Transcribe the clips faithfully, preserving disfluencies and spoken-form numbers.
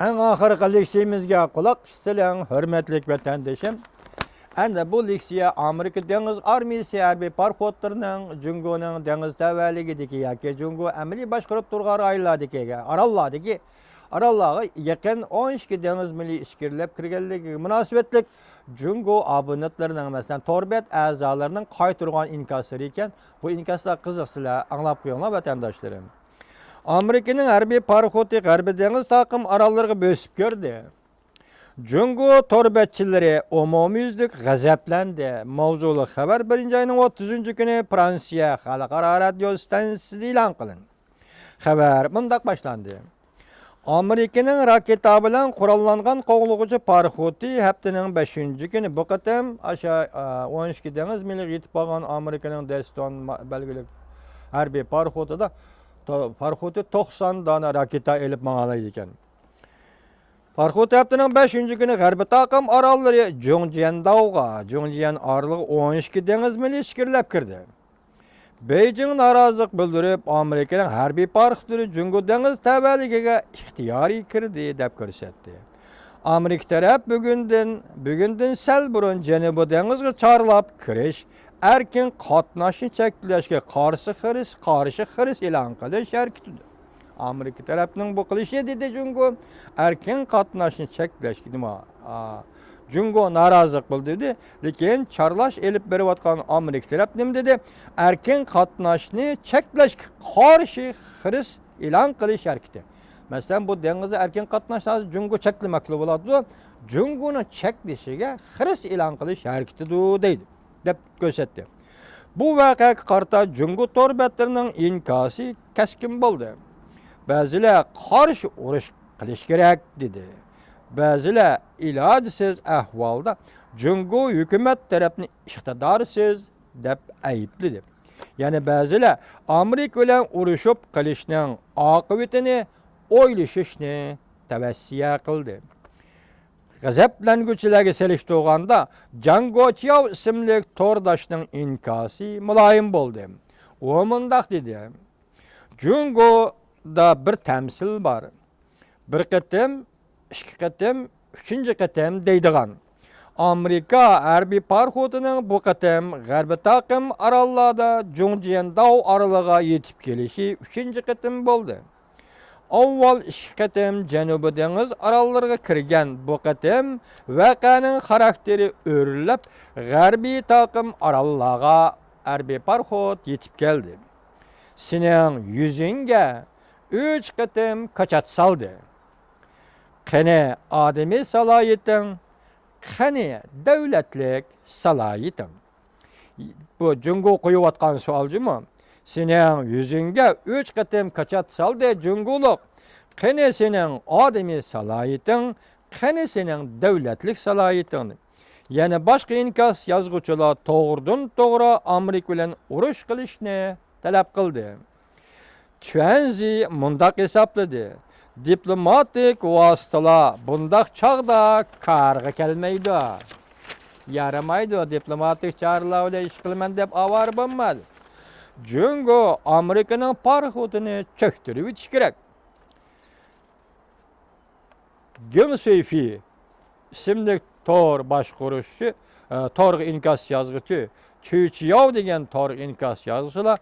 ئەڭ ئاخىرقى لېكسىيىمىزگە قۇلاق سېلىڭ، ھۆرمەتلىك ۋەتەندىشىم. ئەمدى بۇ لېكسىيە ئامېرىكا دېڭىز ئارمىيىسى ھەربىي پاراخوتلىرىنىڭ جۇڭگونىڭ دېڭىز تەۋەلىكىدىكى ياكى جۇڭگو ئەمەلىي باشقۇرۇپ تۇرغان رايونلاردىكى، ئاراللاردىكى، ئاراللارغا يېقىن ئون ئىككى دېڭىز مىلى ئىچكىرىلەپ كىرگەنلىكىگە مۇناسىۋەتلىك جۇڭگو ئابونېنتلىرىنىڭ، مەسىلەن، تور بەت ئەزالىرىنىڭ قايتۇرغان ئىنكاسلىرى ئىكەن. بۇ ئىنكاسلار قىزىق، سىلەر ئاڭلاپ قويۇڭلار، ۋەتەنداشلىرىم. ئامېرىكىنىڭ ھەربىي پاراخوتى غەربىي دېڭىز تاقىم ئاراللىرىغا بۆسۈپ كىردى. جۇڭگو تور بەتچىلىرى ئومۇميۈزلۈك غەزەپلەندى. ماۋزۇلۇق خەۋەر بىرىنچى ئاينىڭ ئوتتۇزىنچى كۈنى فرانسىيە خەلقئارا رادىيو ستانسىسىدا ئېلان قىلىندى. خەۋەر مۇنداق باشلاندى. ئامېرىكىنىڭ راكېتا بىلەن قوراللانغان قوغلىغۇچى پاراخوتى ھەپتىنىڭ بەشىنچى كۈنى بۇ قېتىم ئاشۇ، ئا، ئون ئىككى دېڭىز مىلىغا يېتىپ بارغان ئامېرىكىنىڭ دېستون ما-، بەلگىلىك ھەربىي پاراخوتىدا، تو-، پاراخوتى توقسان دانە راكېتا ئېلىپ ماڭالايدىكەن. پاراخوت ھەپتىنىڭ بەشىنچى كۈنى غەربىي تاقىم ئاراللىرى جۇڭجيەنداۋغا، جۇڭجيەن ئارىلىغا ئون ئىككى دېڭىز مىلى ئىچكىرىلەپ كىردى. بېيجىڭ نارازىلىق بىلدۈرۈپ، ئامېرىكىنىڭ ھەربىي پاراخوتلىرى جۇڭگو دېڭىز تەۋەلىكىگە ئىختىيارىي كىردى، دەپ كۆرسەتتى. ئامېرىكا تەرەپ بۈگۈندىن، بۈگۈندىن سەل بۇرۇن جەنۇبىي دېڭىزغا چارلاپ كىرىش، ئەركىن قاتناشنى چەكلەشكە قارشى خىرىس، قارشى خىرىس ئېلان قىلىش ھەرىكىتىدە. ئامېرىكا تەرەپنىڭ بۇ قىلىشى، دېدى جۇڭگو، ئەركىن قاتناشنى چەكلەشكە نېمە؟ ئا، جۇڭگو نارازىلىق بىلدۈردى، لېكىن چارلاش ئېلىپ بېرىۋاتقان ئامېرىكا تەرەپ نېمە دېدى؟ ئەركىن قاتناشنى چەكلەشكە قارشى خىرىس ئېلان قىلىش ھەرىكىتى. مەسىلەن، بۇ دېڭىزدا ئەركىن قاتناشنى ھازىر جۇڭگو چەكلىمەكچى بولۇۋاتىدۇ. جۇڭگونىڭ چەكلىشىگە خىرىس ئېلان قىلىش ھەرىكىتىدۇ، دەيدۇ، دەپ كۆرسەتتى. بۇ ۋەقەگە قارىتا جۇڭگو تور بەتلىرىنىڭ ئىنكاسى كەسكىن بولدى. بەزىلەر قارشى ئۇرۇش قىلىش كېرەك، دېدى. بەزىلەر ئىلاجسىز ئەھۋالدا جۇڭگو ھۆكۈمەت تەرەپنى ئىقتىدارسىز دەپ ئەيىبلىدى. يەنە بەزىلەر ئامېرىكا بىلەن ئۇرۇشۇپ قېلىشنىڭ ئاقىۋىتىنى ئويلىشىشنى تەۋسىيە قىلدى. غەزەپلەنگۈچىلەرگە سېلىشتۇرغاندا، جاڭ گوچياۋ ئىسىملىك تورداشنىڭ ئىنكاسى مۇلايىم بولدى. ئۇ مۇنداق دېدى: جۇڭگودا بىر تەمسىل بار. بىر قېتىم، ئىككى قېتىم، ئۈچىنچى قېتىم دەيدىغان. ئامېرىكا ھەربىي پاراخوتىنىڭ بۇ قېتىم غەربىي تاقىم ئاراللاردا جۇڭجيەنداۋ ئارىلىغا يېتىپ كېلىشى ئۈچىنچى قېتىم بولدى. ئاۋۋال ئىككى قېتىم جەنۇبىي دېڭىز ئاراللىرىغا كىرگەن، بۇ قېتىم ۋەقەنىڭ خاراكتېرى ئۆرلەپ، غەربىي تاقىم ئاراللارغا ھەربىي پاراخوت يېتىپ كەلدى. سېنىڭ يۈزۈڭگە ئۈچ قېتىم كاچات سالدى. قېنى ئادىمىي سالاھىيىتىڭ؟ قېنى دۆلەتلىك سالاھىيىتىڭ؟ بۇ جۇڭگو قويۇۋاتقان سوئال جۇمۇ. سېنىڭ يۈزۈڭگە ئۈچ قېتىم كاچات سالدى جۇڭگولۇق. قېنى سېنىڭ ئادىمىي سالاھىيىتىڭ؟ قېنى سېنىڭ دۆلەتلىك سالاھىيىتىڭ؟ يەنە باشقا ئىنكاس يازغۇچىلار توغرىدىن توغرا ئامېرىكا بىلەن ئۇرۇش قىلىشنى تەلەپ قىلدى. چۈەنزى مۇنداق ھېسابلىدى: دىپلوماتىك ۋاسىتىلار بۇنداق چاغدا كارغا كەلمەيدۇ. يارىمايدۇ، دىپلوماتىك چارىلەر بىلەن ئىش قىلىمەن دەپ ئاۋارە بولمايدۇ. جۇڭگو ئامېرىكىنىڭ پاراخوتىنى چۆكتۈرۈۋېتىشى كېرەك. گېڭ سۈيفېي ئىسىملىك تور باشقۇرۇشچى، ئە، تورغا ئىنكاس يازغۇچى، چۈي چياۋ دېگەن تور ئىنكاس يازغۇچىلار،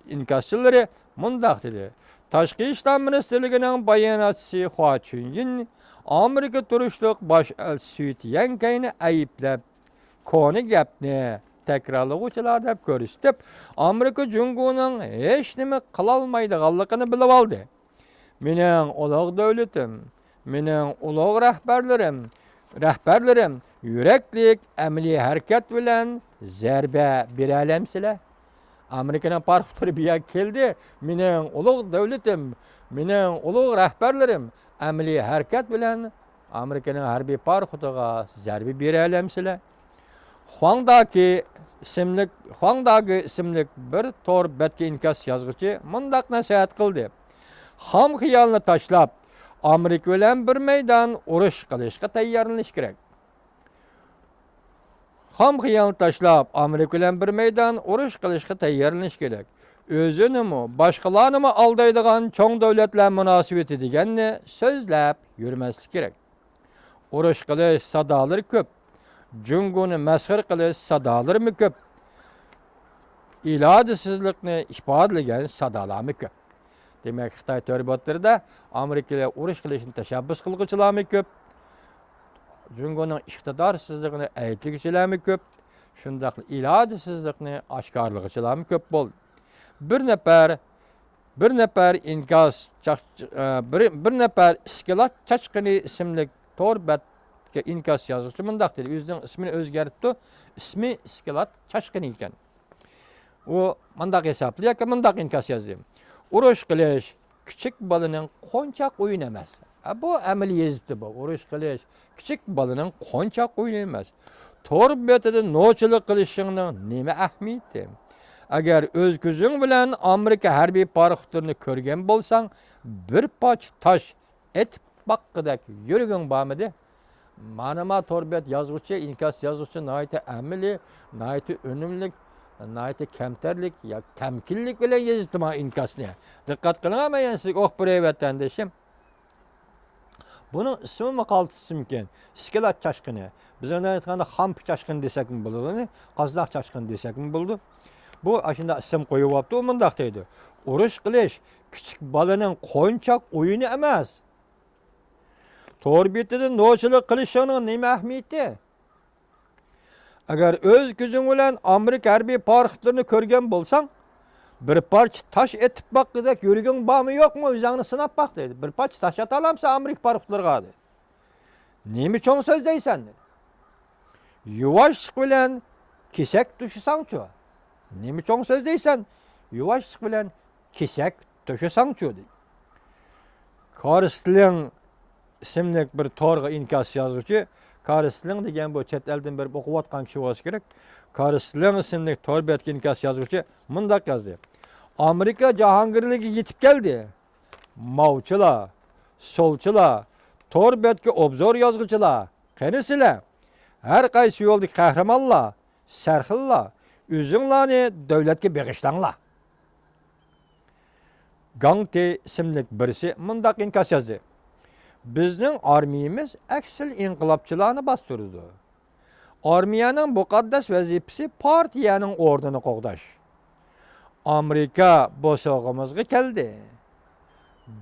ئىنكاسچىلىرى مۇنداق دېدى: تاشقى ئىشلار مىنىستىرلىكىنىڭ باياناتچىسى خۇا چۈنيىن ئامېرىكا تۇرۇشلۇق باش ئەلچىسى سۈي تيەنكەينى ئەيىبلەپ، كونا گەپنى تەكرارلىغۇچىلار دەپ كۆرسىتىپ، ئامېرىكا جۇڭگونىڭ ھېچنېمە قىلالمايدىغانلىقىنى بىلىۋالدى. مېنىڭ ئۇلۇغ دۆلىتىم، مېنىڭ ئۇلۇغ رەھبەرلىرىم، رەھبەرلىرىم يۈرەكلىك ئەمەلىي ھەرىكەت بىلەن زەربە بېرەلەمسىلەر؟ ئامېرىكىنىڭ پاراخوتلىرى بۇ يەرگە كەلدى. مېنىڭ ئۇلۇغ دۆلىتىم، مېنىڭ ئۇلۇغ رەھبەرلىرىم ئەمەلىي ھەرىكەت بىلەن ئامېرىكىنىڭ ھەربىي پاراخوتىغا زەربە بېرەلەمسىلەر؟ خۇاڭداكى ئىسىملىك، خۇاڭداگې ئىسىملىك بىر تور بەتكە ئىنكاس يازغۇچى مۇنداق نەسىھەت قىلدى: خام خىيالنى تاشلاپ، ئامېرىكا بىلەن بىر مەيدان ئۇرۇش قىلىشقا تەييارلىنىش كېرەك. خام خىيالنى تاشلاپ، ئامېرىكا بىلەن بىر مەيدان ئۇرۇش قىلىشقا تەييارلىنىش كېرەك. ئۆزىنىمۇ، باشقىلارنىمۇ ئالدايدىغان چوڭ دۆلەتلەر مۇناسىۋىتى دېگەننى سۆزلەپ يۈرمەسلىك كېرەك. ئۇرۇش قىلىش سادالىرى كۆپ، جۇڭگونى مەسخىرە قىلىش سادالىرىمۇ كۆپ، ئىلاجسىزلىقنى ئىپادىلىگەن سادالارمۇ كۆپ. دېمەك، خىتاي تور بەتلىرىدە ئامېرىكىلار ئۇرۇش قىلىشنى تەشەببۇس قىلغۇچىلارمۇ كۆپ، جۇڭگونىڭ ئىقتىدارسىزلىقىنى ئەيىبلىگۈچىلەرمۇ كۆپ، شۇنداقلا ئىلاجسىزلىقنى ئاشكارىلىغۇچىلارمۇ كۆپ بولدى. بىر نەپەر، بىر نەپەر ئىنكاس چاق-، ئە، بىر، بىر نەپەر ئىسكىلات چاشقىنى ئىسىملىك تور بەتكە ئىنكاس يازغۇچى مۇنداق دېدى، ئۆزىنىڭ ئىسمىنى ئۆزگەرتتى، ئىسمى ئىسكىلات چاشقىنى ئىكەن. ئۇ مۇنداق ھېسابلىدى ياكى مۇنداق ئىنكاس يازدى. ئۇرۇش قىلىش كىچىك بالىنىڭ قونچاق ئويۇنى ئەمەس. ھە، بۇ ئەمەلىي يېزىپتۇ بۇ. ئۇرۇش قىلىش كىچىك بالىنىڭ قونچاق ئويۇنى ئەمەس. تور بېتىدە نوچىلىق قىلىشىڭنىڭ نېمە ئەھمىيىتى؟ ئەگەر ئۆز كۆزۈڭ بىلەن ئامېرىكا ھەربىي پاراخوتلىرىنى كۆرگەن بولساڭ، بىر پارچە تاش ئېتىپ باققۇدەك يۈرىكىڭ بارمىدى؟ مانا ما تور بەت يازغۇچى، ئىنكاس يازغۇچى ناھايىتى ئەمەلىي، ناھايىتى ئۈنۈملۈك، ناھايىتى كەمتەرلىك يا تەمكىنلىك بىلەن يېزىپتۇ ما ئىنكاسنى. دىققەت قىلىڭ، مەن يەنە سىزگە ئوقۇپ بېرەي، ۋەتەندىشىم. بۇنىڭ ئىسمىمۇ قالتىسىمكەن، ئىسكىلات چاشقىنى. بىز ئۇنى ئېيتقاندا خامپا چاشقىنى دېسەكمۇ بولىدۇ، قازناق چاشقىنى دېسەكمۇ بولىدۇ. بۇ ئاشۇنداق ئىسىم قويۇۋاپتۇ، ئۇ مۇنداق دەيدۇ: ئۇرۇش قىلىش كىچىك بالىنىڭ قونچاق ئويۇنى ئەمەس. تور بېتىدە نوچىلىق قىلىشىڭنىڭ نېمە ئەھمىيىتى؟ ئەگەر ئۆز كۆزۈڭ بىلەن ئامېرىكا ھەربىي پاراخوتلىرىنى كۆرگەن بولساڭ، بىر پارچە تاش ئېتىپ باققۇدەك يۈرىكىڭ بارمۇ يوقمۇ، ئۆزۈڭنى سىناپ باق دەيدۇ. بىر پارچە تاش ئاتالامسەن ئامېرىكا پاراخوتلىرىغا دەيدۇ. نېمە چوڭ سۆزلەيسەن دەيدۇ. يۇۋاشلىق بىلەن كېسەك توشۇساڭچۇ؟ نېمە چوڭ سۆزلەيسەن؟ يۇۋاشلىق بىلەن كېسەك توشۇساڭچۇ دەيدۇ. كارسلىڭ ئىسىملىك بىر تورغا ئىنكاس يازغۇچى، كارسلىڭ دېگەن بۇ چەت ئەلدىن بېرىپ ئوقۇۋاتقان كىشى بولسا كېرەك. كارسلىڭ ئىسىملىك تور بەتكە ئىنكاس يازغۇچى مۇنداق يازدى: ئامېرىكا جاھانگىرلىكى يېتىپ كەلدى. ماۋچىلار، سولچىلار، تور بەتكە ئوبزور يازغۇچىلار، قېنى سىلەر؟ ھەر قايسى يولدىكى قەھرىمانلار، سەرخىللار، ئۆزۈڭلارنى دۆلەتكە بېغىشلاڭلار. گاڭتې ئىسىملىك بىرسى مۇنداق ئىنكاس يازدى: بىزنىڭ ئارمىيىمىز ئەكسىل ئىنقىلابچىلارنى باستۇرىدۇ. ئارمىيەنىڭ مۇقەددەس ۋەزىپىسى پارتىيەنىڭ ئورنىنى قوغداش. ئامېرىكا بوسۇغىمىزغا كەلدى.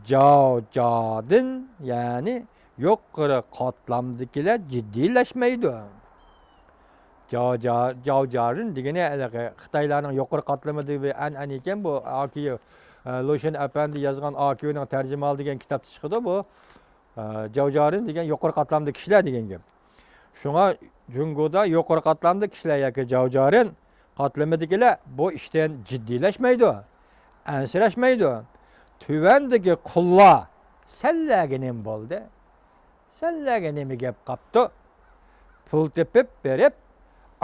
جاۋ جادىن، يەنى يۇقىرى قاتلامدىكىلەر جىددىيلەشمەيدۇ. جاۋ جا-، جاۋ جارىن دېگىنى ھېلىقى خىتايلارنىڭ يۇقىرى قاتلىمىدىكى بىر ئەنئەنە ئىكەن بۇ. ئاكى، ئە، لۇشۈن ئەپەندى يازغان ئاكىنىڭ تەرجىمىھالى دېگەن كىتابتا چىقىدۇ بۇ. ئە، جاۋ جارىن دېگەن يۇقىرى قاتلامدىكى كىشىلەر دېگەن گەپ. شۇڭا جۇڭگودا يۇقىرى قاتلامدىكى كىشىلەر ياكى جاۋ جارىن قاتلىمىدىكىلەر بۇ ئىشتىن جىددىيلەشمەيدۇ، ئەنسىرەشمەيدۇ. تۆۋەندىكى قۇللار سەنلەرگە نېمە بولدى؟ سەنلەرگە نېمە گەپ قاپتۇ؟ پۇل تېپىپ بېرىپ،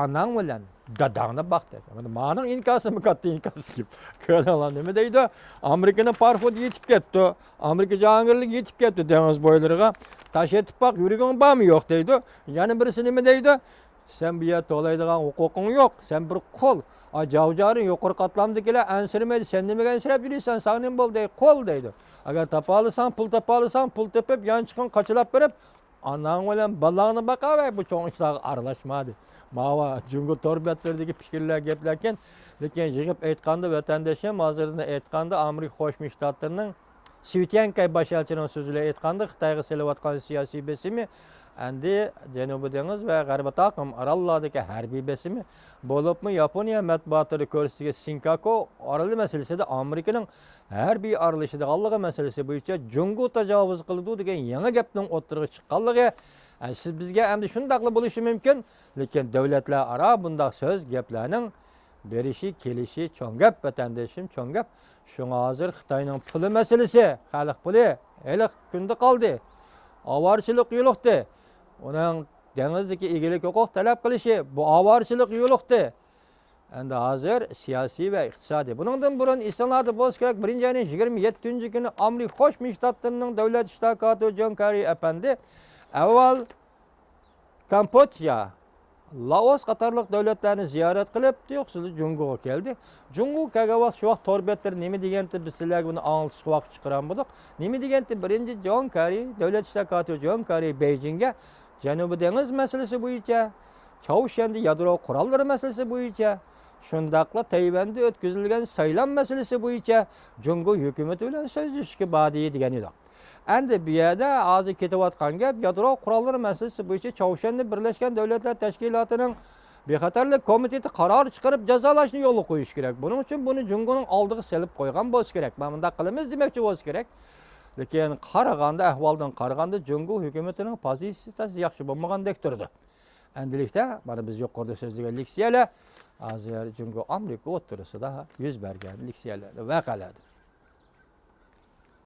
ئاناڭ بىلەن داداڭنى باق دەيدۇ. مانا مانىڭ ئىنكاسىمۇ كاتتا ئىنكاس گەپ. كۆرۈڭلار نېمە دەيدۇ؟ ئامېرىكىنىڭ پاراخوتى يېتىپ كەپتۇ. ئامېرىكا جاھانگىرلىكى يېتىپ كەپتۇ دېڭىز بويلىرىغا. تاش ئېتىپ باق، يۈرىكىڭ بارمۇ يوق دەيدۇ. يەنە بىرسى نېمە دەيدۇ؟ سەن بۇ يەردە توۋلايدىغان ھوقۇقۇڭ يوق. سەن بىر قۇل. ئا، جاۋجارى يۇقىرى قاتلامدىكىلەر ئەنسىرىمەيدۇ. سەن نېمىگە ئەنسىرەپ يۈرىسەن؟ ساڭا نېمە بولدى؟ قۇل دەيدۇ. ئەگەر تاپالىساڭ، پۇل تاپالىساڭ، پۇل تېپىپ، يانچۇقۇڭ قاچىلاپ بېرىپ، ئاناڭ بىلەن بالاڭنى باقاۋەر، بۇ چوڭ ئىشلارغا ئارىلاشما دەيدۇ. ماۋۇ جۇڭگو تور بەتلىرىدىكى پىكىرلەر، گەپلەركەن. لېكىن يىغىپ ئېيتقاندا، ۋەتەندىشىم، ھازىردىن ئېيتقاندا، ئامېرىكا قوشما شتاتلىرىنىڭ سۈي تيەنكەي باش ئەلچىنىڭ سۆزى بىلەن ئېيتقاندا، خىتايغا سېلىۋاتقان سىياسىي بېسىمى ئەمدى جەنۇبىي دېڭىز ۋە غەربىي تاقىم ئاراللاردىكى ھەربىي بېسىمى، بولۇپمۇ ياپونىيە مەتبۇئاتلىرى كۆرسىتىشىچە سىنكاكۇ ئارىلى مەسىلىسىدە ئامېرىكىنىڭ ھەربىي ئارىلىشىدىغانلىقى مەسىلىسى بويىچە جۇڭگو تاجاۋۇز قىلىدۇ دېگەن يېڭى گەپنىڭ ئوتتۇرىغا چىققانلىقى، ئە، سىز بىزگە ئەمدى شۇنداقلا بولۇشى مۇمكىن، لېكىن دۆلەتلەر ئارا بۇنداق سۆز گەپلەرنىڭ بېرىشى، كېلىشى چوڭ گەپ، ۋەتەندىشىم، چوڭ گەپ. شۇڭا ھازىر خىتاينىڭ پۇلى مەسىلىسى، خەلق پۇلى ھېلىقى كۈندە قالدى. ئاۋارىچىلىق يولۇقتى. ئۇنىڭ دېڭىزدىكى ئىگىلىك ھوقۇق تەلەپ قىلىشى، بۇ ئاۋارىچىلىق يولۇقتى. ئەمدى ھازىر سىياسىي ۋە ئىقتىسادىي. بۇنىڭدىن بۇرۇن ئېسىڭلاردا بولسا كېرەك، بىرىنچى ئاينىڭ يىگىرمە يەتتىنچى كۈنى ئامېرىكا قوشما شتاتلىرىنىڭ دۆلەت ئىتتىپاكاتى جون كېررى ئەپەندى ئەۋۋەل كامپودژا، لائوس قاتارلىق دۆلەتلەرنى زىيارەت قىلىپ، تۇيۇقسىزلا جۇڭگوغا كەلدى. جۇڭگوغا كەلگەن ۋاقىت، شۇ ۋاقىت تور بەتلىرى نېمە دېگەنتى، بىز سىلەرگە بۇنى ئاڭلىتىشقا ۋاقىت چىقىرالمىدۇق. نېمە دېگەنتى، بىرىنچى، جون كېررى، دۆلەت ئىشلار كاتىپى جون كېررى بېيجىڭگە جەنۇبىي دېڭىز مەسىلىسى بويىچە، چاۋشيەندە يادرو قوراللىرى مەسىلىسى بويىچە، شۇنداقلا تەيۋەندە ئۆتكۈزۈلگەن سايلام مەسىلىسى بويىچە جۇڭگو ھۆكۈمىتى بىلەن سۆزلىشىشكە باردى دېگەن ئىدۇق. ئەمدى بۇ يەردە ھازىر كېتىۋاتقان گەپ يادرو قوراللىرى مەسىلىسى بويىچە چاۋشيەندە بىرلەشكەن دۆلەتلەر تەشكىلاتىنىڭ بىخەتەرلىك كومىتېتى قارار چىقىرىپ جازالاشنى يولغا قويۇش كېرەك. بۇنىڭ ئۈچۈن بۇنى جۇڭگونىڭ ئالدىغا سېلىپ قويغان بولسا كېرەك. مانا مۇنداق قىلىمىز دېمەكچى بولسا كېرەك. لېكىن قارىغاندا، ئەھۋالدىن قارىغاندا جۇڭگو ھۆكۈمىتىنىڭ پوزىتسىيىسى تەس ياخشى بولمىغاندەك تۇرىدۇ. ئەندىلىكتە مانا بىز يۇقىرىدا سۆزلىگەن لېكسىيەلەر ھازىر جۇڭگو ئامېرىكا ئوتتۇرىسىدا يۈز بەرگەن لېكسىيەلەر، ۋەقەلەردۇر.